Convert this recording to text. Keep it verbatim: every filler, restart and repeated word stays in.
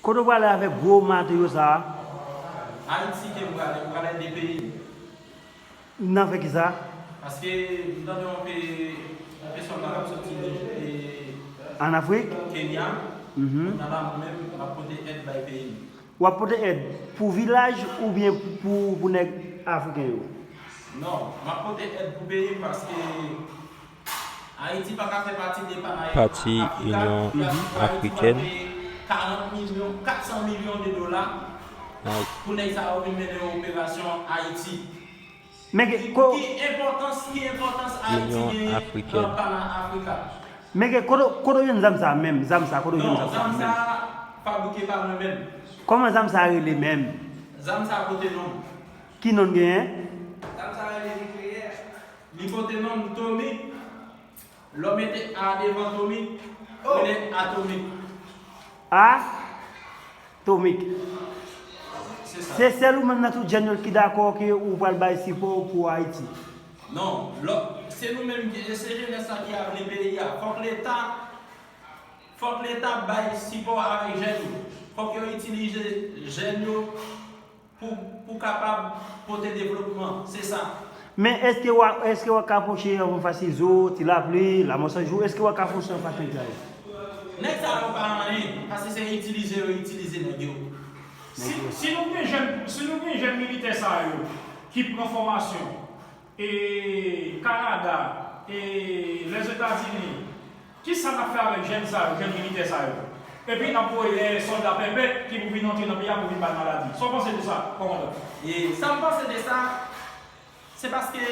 Kote w prale avèk gwo materyo sa a? Ayiti ke m prale, m prale de peyi. Nan fè ki sa? Paske m tande yon pe, yon pèsòn la k ap soti e, An Afrik? Kenya. Mhm. Nan la mwen menm, m ap pote èd bay peyi m. W ap pote èd pou vilaj oubyen pou, pou nèg afriken yo? Non, m ap pote èd pou peyi m paske Ayiti pa ka fè pati de pa Pati Afrika, Inyon paske Ayiti Afrikèn. pa peye karant milyon, kat san milyon de dola Ay, pou nèg sa yo vin mennen yon operasyon Ayiti. Men Ki ke- ko, ki enpòtans, ki enpòtans Ayiti Inyon genyen Afrikèn. nan Pan Afrika? Men ke kote, kote w jwenn zam sa menm? Zam sa, kote w jwenn Non, zam sa zam sa menm? Fabrike pa mwen menm. Kòman zam sa rele menm? Zam sa pote non m. Ki non l genyen? Zam sa rele nikleyè. Li pote non m Tommy. Lè w mete A devan Tommy, li rele atomik. Atomik. Se sa. Se sèl ou menm nan tout jèn yo ki dakò ke ou pral bay sipò pou Ayiti? Non, lò, se nou menm ki, se jenès la ki avni peyi a. Fòk Leta, fòk Leta bay sipò avèk jèn yo. Fòk yo itilize jèn yo pou, pou kapab pote devlopman. Se sa. Men èske w a, èske w ka pwoche yon fas izo, ti lapli, lamò san jou, èske w ka fè yon fas nèg sa yo? Nèg sa yo pa anyen, paske se itilize yo itilize nèg yo. Si, si nou gen jèn, si nou gen jèn militè sa yo ki pran fòmasyon e Kanada e Lèzetazini, kisa n ap fè avèk jèn sa yo, jèn militè sa yo? Epi n ap voye sòlda pèpè ki pou vin antre nan peyi a pou vin bay maladi. Sa w panse de sa, kòmandan? E sa m panse de sa, se paske